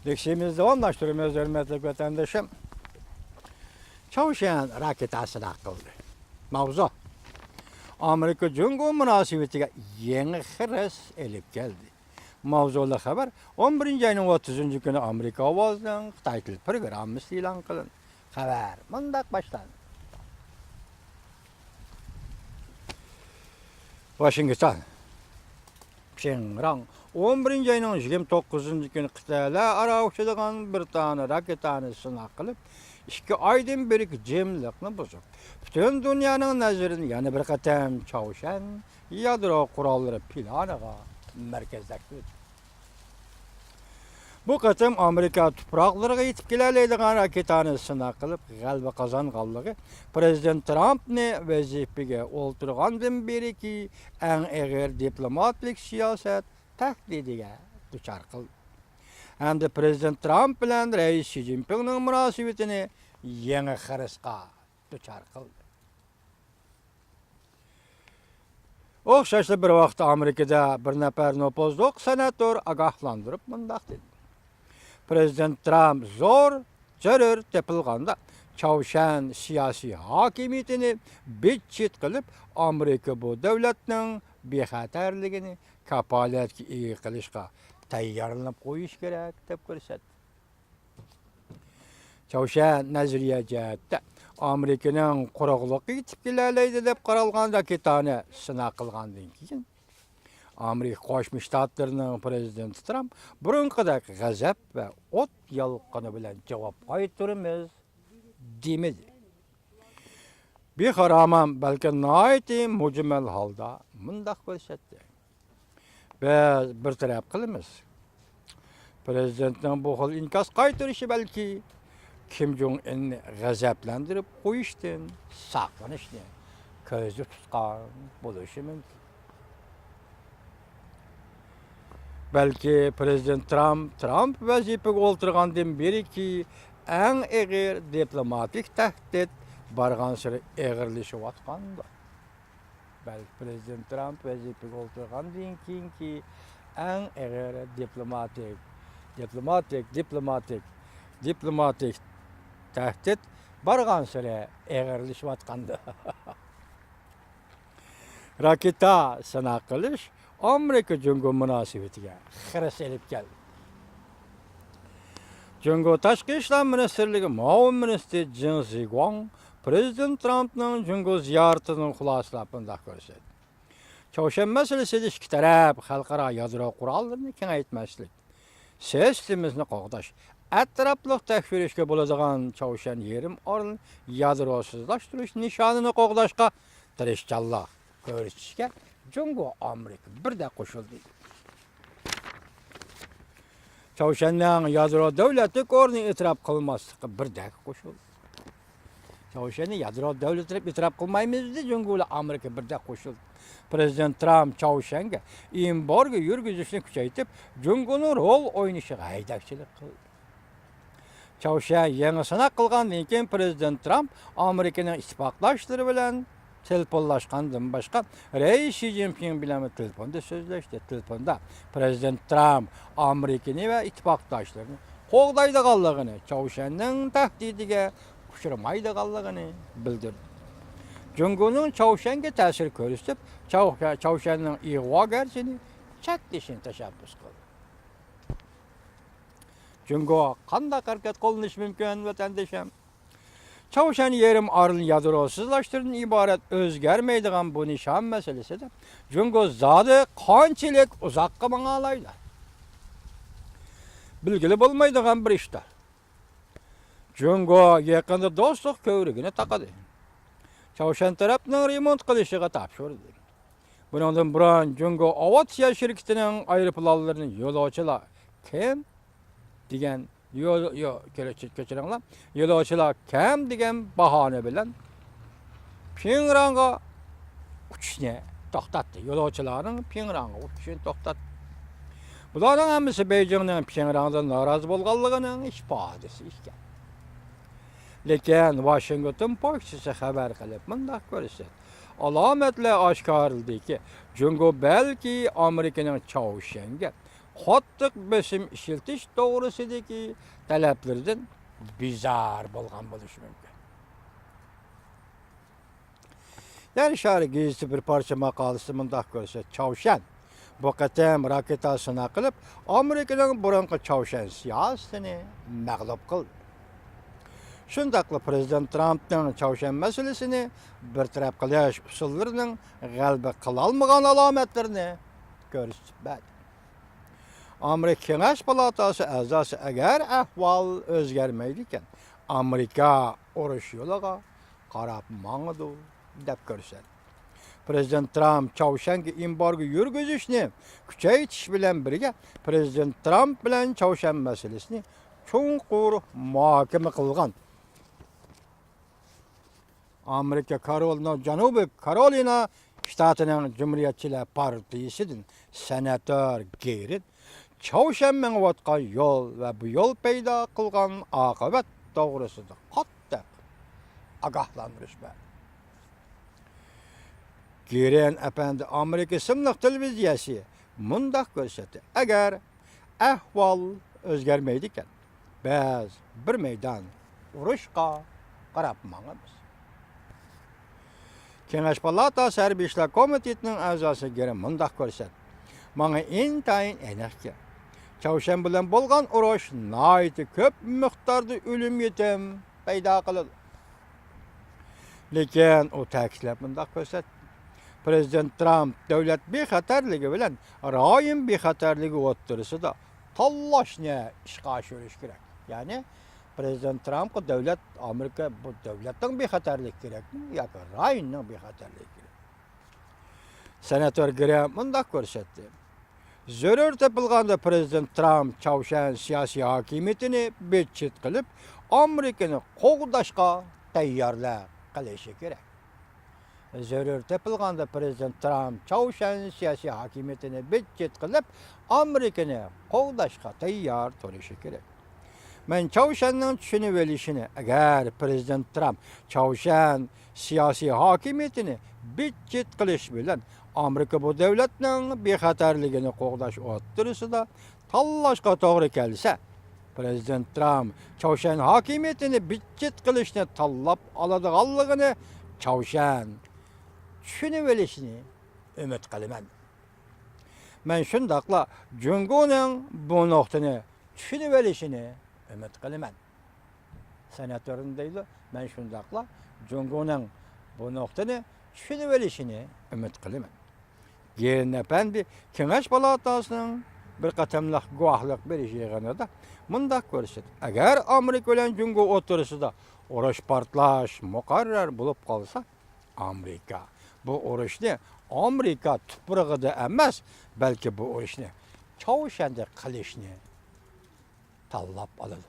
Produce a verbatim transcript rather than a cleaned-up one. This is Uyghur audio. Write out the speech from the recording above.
لېكسىيىمىزنى داۋاملاشتۇرىمىز، ھۆرمەتلىك ۋەتەندىشىم. چاۋشيەن راكېتا سىناق قىلدى. ماۋزۇ: ئامېرىكا جۇڭگو مۇناسىۋىتىگە يېڭى خىرىس ئېلىپ كەلدى. ماۋزۇلۇق خەۋەر: ئون بىرىنچى ئاينىڭ ئوتتۇزىنچى كۈنى ئامېرىكا ئاۋازىنىڭ خىتاي تىل پروگراممىسى ئېلان قىلىندى. خەۋەر مۇنداق باشلاندى. ۋاشىنگتون. پيېڭياڭ ئون بىرىنچى ئاينىڭ يىگىرمە توققۇزىنچى كۈنى قىتئەلەر ئارا ئۇچىدىغان بىر دانە راكېتانى سىناق قىلىپ، ئىككى ئايدىن بېرىكى جىملىقنى بۇزۇپ، پۈتۈن دۇنيانىڭ نەزىرىنى يەنە بىر قېتىم چاۋشيەن يادرو قوراللىرى پىلانىغا مەركەزلەشتۈردى. بۇ قېتىم ئامېرىكا تۇپراقلىرىغا يېتىپ كېلەلەيدىغان راكېتانى سىناق قىلىپ، غەلىبە قازانغانلىقى پىرېزىدېنت ترامپنى ۋەزىپىگە ئولتۇرغاندىن بېرىكى ئەڭ ئېغىر دىپلوماتىك سىياسەت تەھدىتىگە دۇچار قىلدى ھەمدە پىرېزىدېنت ترامپ بىلەن رەئىس شى جىنپىڭنىڭ مۇناسىۋىتىنى يېڭى خىرىسقا دۇچار قىلدى. ئوخشاشلا بىر ۋاقىتتا ئامېرىكىدا بىر نەپەر نوپۇزلۇق سېناتور ئاگاھلاندۇرۇپ مۇنداق دېدى: پىرېزىدېنت ترامپ زور زۆرۈر تېپىلغاندا چاۋشيەن سىياسىي ھاكىمىيىتىنى بىت-چىت قىلىپ، ئامېرىكا بۇ دۆلەتنىڭ بىخەتەرلىكىنى كاپالەتكە ئىگە قىلىشقا تەييارلىنىپ قويۇشى كېرەك، دەپ كۆرسەتتى. چاۋشيەن نەزەرىيە جەھەتتە ئامېرىكىنىڭ قۇرۇقلۇقىغا يېتىپ كېلەلەيدۇ دەپ قارالغان راكېتانى سىناق قىلغاندىن كېيىن، ئامېرىكا قوشما شتاتلىرىنىڭ پىرېزىدېنتى ترامپ بۇرۇنقىدەك غەزەپ ۋە ئوت يالقۇنى بىلەن جاۋاب قايتۇرىمىز دېمىدى. بىخار ھامان، بەلكى ناھايىتى مۈجمەل ھالدا مۇنداق كۆرسەتتى: بىز بىر تەرەپ قىلىمىز. پىرېزىدېنتنىڭ بۇ خىل ئىنكاس قايتۇرۇشى بەلكى كىم جوڭ ئىننى غەزەپلەندۈرۈپ قويۇشتىن ساقلىنىشنى كۆزدە تۇتقان بولۇشى مۇمكىن. بەلكى پىرېزىدېنت ترامپ، ترامپ ۋەزىپىگە ئولتۇرغاندىن بېرىكى ئەڭ ئېغىر دىپلوماتىك تەھدىت بارغانسېرى ئېغىرلىشىۋاتقاندۇ. بەلكى پىرېزىدېنت ترامپ ۋەزىپىگە ئولتۇرغاندىن كېيىنكى ئەڭ ئېغىر دىپلوماتىك، دىپلوماتىك، دىپلوماتىك، دىپلوماتىك تەھدىت بارغانسېرى ئېغىرلىشىۋاتقاندۇ. راكېتا سىناق قىلىش ئامېرىكا جۇڭگو مۇناسىۋىتىگە خىرىس ئېلىپ كەلدى. جۇڭگو تاشقى ئىشلار مىنىستىرلىكى مۇئاۋىن مىنىستىرى جېڭ زىگۇاڭ پىرېزىدېنت ترامپنىڭ جۇڭگو زىيارىتىنى خۇلاسىلاپ مۇنداق كۆرسەتتى: چاۋشيەن مەسىلىسىدە ئىككى تەرەپ خەلقئارا يادرو قوراللىرىنى كېڭەيتمەسلىك، سىستېمىسىنى قوغداش، ئەتراپلىق تەكشۈرۈشكە بولىدىغان چاۋشيەن يېرىم ئارىلىنى يادروسىزلاشتۇرۇش نىشانىنى قوغداشقا تىرىشچانلىق كۆرسىتىشكە جۇڭگو ئامېرىكا بىردەك قوشۇلدى. چاۋشيەننىڭ يادرو دۆلەتلىك ئورنىنى ئېتىراپ قىلماسلىققا بىردەك قوشۇلدى. چاۋشيەننى يادرو دۆلەت دەپ ئېتىراپ قىلمايمىز دېدى جۇڭگو بىلەن ئامېرىكا بىردەك قوشۇلدى. پىرېزىدېنت ترامپ چاۋشيەنگە ئېمبارگو يۈرگۈزۈشنى كۈچەيتىپ، جۇڭگونىڭ رول ئوينىشىغا ھەيدەكچىلىك قىلدى. چاۋشيەن يېڭى سىناق قىلغاندىن كېيىن، پىرېزىدېنت ترامپ ئامېرىكىنىڭ ئىتتىپاقداشلىرى بىلەن تېلېفونلاشقاندىن باشقا، رەئىس شى جىنپىڭ بىلەنمۇ تېلېفوندا سۆزلەشتى. تېلېفوندا پىرېزىدېنت ترامپ ئامېرىكىنى ۋە ئىتتىپاقداشلىرىنى قوغدايدىغانلىقىنى، چاۋشيەننىڭ تەھدىتىگە ئۇچرىمايدىغانلىقىنى بىلدۈردى. جۇڭگونىڭ چاۋشيەنگە تەسىر كۆرسىتىپ، چاۋ-، چاۋشيەننىڭ ئىغۋاگەرچىنى چەكلىشىنى تەشەببۇس قىلدى. جۇڭگو قانداق ھەرىكەت قوللىنىشى مۇمكىن، ۋەتەندىشىم؟ چاۋشيەن يېرىم ئارىلىنى يادروسىزلاشتۇرۇشتىن ئىبارەت ئۆزگەرمەيدىغان بۇ نىشان مەسىلىسىدە جۇڭگو زادى قانچىلىك ئۇزاققا ماڭالايدۇ؟ بىلگىلى بولمايدىغان بىر ئىشتۇر. جۇڭگو يېقىندا دوستلۇق كۆۋرۈكىنى تاقىدى. چاۋشيەن تەرەپنىڭ رېمونت قىلىشىغا تاپشۇردى. بۇنىڭدىن بۇرۇن جۇڭگو ئاۋىئاتسىيە شىركىتىنىڭ ئايروپىلانلىرىنى يولۇچىلار كەم دېگەن، يول، يول، كەچ-، كەچۈرۈڭلار، يولۇچىلار كەم دېگەن باھانە بىلەن پيۇڭياڭغا ئۇچۇشنى توختاتتى. يولۇچىلارنىڭ پيۇڭياڭغا ئۇچۇشىنى توختاتتى. بۇلارنىڭ ھەممىسى بېيجىڭنىڭ پيۇڭياڭدىن نارازى بولغانلىقىنىڭ ئىپادىسى ئىكەن. لېكىن ۋاشىنگتون پوچتىسى خەۋەر قىلىپ مۇنداق كۆرسەتتى: ئالامەتلەر ئاشكارىلىدىكى، جۇڭگو بەلكى ئامېرىكىنىڭ چاۋشيەنگە قاتتىق بېسىم ئىشلىتىش توغرىسىدىكى تەلەپلىرىدىن بىزار بولغان بولۇشى مۇمكىن. يەر شارى گېزىتى بىر پارچە ماقالىسىدە مۇنداق كۆرسەتتى: چاۋشيەن بۇ قېتىم راكېتا سىناق قىلىپ، ئامېرىكىنىڭ بۇرۇنقى چاۋشيەن سىياسىتىنى مەغلۇپ قىلدى. شۇنداقلا پىرېزىدېنت ترامپنىڭ چاۋشيەن مەسىلىسىنى بىر تەرەپ قىلىش ئۇسۇللىرىنىڭ غەلىبە قىلالمىغان ئالامەتلىرىنى كۆرسىتىپ بەردى. ئامېرىكا كېڭەش پالاتاسى ئەزاسى ئەگەر ئەھۋال ئۆزگەرمەيدىكەن، ئامېرىكا ئۇرۇش يولىغا قاراپ ماڭىدۇ، دەپ كۆرسەتتى. پىرېزىدېنت ترامپ چاۋشيەنگە ئېمبارگو يۈرگۈزۈشنى كۈچەيتىش بىلەن بىرگە، پىرېزىدېنت ترامپ بىلەن چاۋشيەن مەسىلىسىنى چوڭقۇر مۇھاكىمە قىلغان ئامېرىكا كارولىنىڭ جەنۇبىي كارولىنا شتاتىنىڭ جۇمھۇرىيەتچىلەر پارتىيىسىدىن سېناتور گېرىت چاۋشيەن مېڭىۋاتقان يول ۋە بۇ يول پەيدا قىلغان ئاقىۋەت توغرىسىدا قاتتىق ئاگاھلاندۇرۇش بەردى. گېرىن ئەپەندى ئامېرىكا ئىسىملىق تېلېۋىزىيەسى مۇنداق كۆرسەتتى: ئەگەر ئەھۋال ئۆزگەرمەيدىكەن، بىز بىر مەيدان ئۇرۇشقا قاراپ ماڭىمىز. كېڭەش پالاتاسى ھەربىي ئىشلار كومىتېتىنىڭ ئەزاسى گېرىن مۇنداق كۆرسەتتى: ماڭا ئىنتايىن ئېنىقكى، چاۋشيەن بىلەن بولغان ئۇرۇش ناھايىتى كۆپ مىقداردا ئۆلۈم يېتىم پەيدا قىلىدۇ. لېكىن ئۇ تەكىتلەپ مۇنداق كۆرسەتتى: پىرېزىدېنت ترامپ دۆلەت بىخەتەرلىكى بىلەن رايون بىخەتەرلىكى ئوتتۇرىسىدا تاللاشنى ئىشقا ئاشۇرۇش كېرەك. يەنى پىرېزىدېنت ترامپقا دۆلەت، ئامېرىكا بۇ دۆلەتنىڭ بىخەتەرلىكى كېرەكمۇ ياكى رايوننىڭ بىخەتەرلىكى كېرەك؟ سېناتور گېرىن مۇنداق كۆرسەتتى: زۆرۈر تېپىلغاندا پىرېزىدېنت ترامپ چاۋشيەن سىياسىي ھاكىمىيىتىنى بىت-چىت قىلىپ، ئامېرىكىنى قوغداشقا تەييارلىق قىلىشى كېرەك. زۆرۈر تېپىلغاندا پىرېزىدېنت ترامپ چاۋشيەن سىياسىي ھاكىمىيىتىنى بىت-چىت قىلىپ، ئامېرىكىنى قوغداشقا تەييار تۇرۇشى كېرەك. مەن چاۋشيەننىڭ چۈشىنىۋېلىشىنى، ئەگەر پىرېزىدېنت ترامپ چاۋشيەن سىياسىي ھاكىمىيىتىنى بىت-چىت قىلىش بىلەن ئامېرىكا بۇ دۆلەتنىڭ بىخەتەرلىكىنى قوغداش ئوتتۇرىسىدا تاللاشقا توغرا كەلسە، پىرېزىدېنت ترامپ چاۋشيەن ھاكىمىيىتىنى بىت-چىت قىلىشنى تاللاپ ئالىدىغانلىقىنى چاۋشيەن چۈشىنىۋېلىشىنى ئۈمىد قىلىمەن. مەن شۇنداقلا جۇڭگونىڭ بۇ نۇقتىنى چۈشىنىۋېلىشىنى ئۈمىد قىلىمەن. سېناتورنى دەيدۇ، مەن شۇنداقلا جۇڭگونىڭ بۇ نۇقتىنى چۈشىنىۋېلىشىنى ئۈمىد قىلىمەن. گېرىن ئەپەندى كېڭەش پالاتاسىنىڭ بىر قېتىملىق گۇۋاھلىق بېرىش يىغىنىدا مۇنداق كۆرسەتتى: ئەگەر ئامېرىكا بىلەن جۇڭگو ئوتتۇرىسىدا ئۇرۇش پارتلاش مۇقەررەر بولۇپ قالسا، ئامېرىكا بۇ ئۇرۇشنى ئامېرىكا تۇپرىقىدا ئەمەس، بەلكى بۇ ئۇرۇشنى چاۋشيەندە قىلىشنى تاللاپ ئالىدۇ.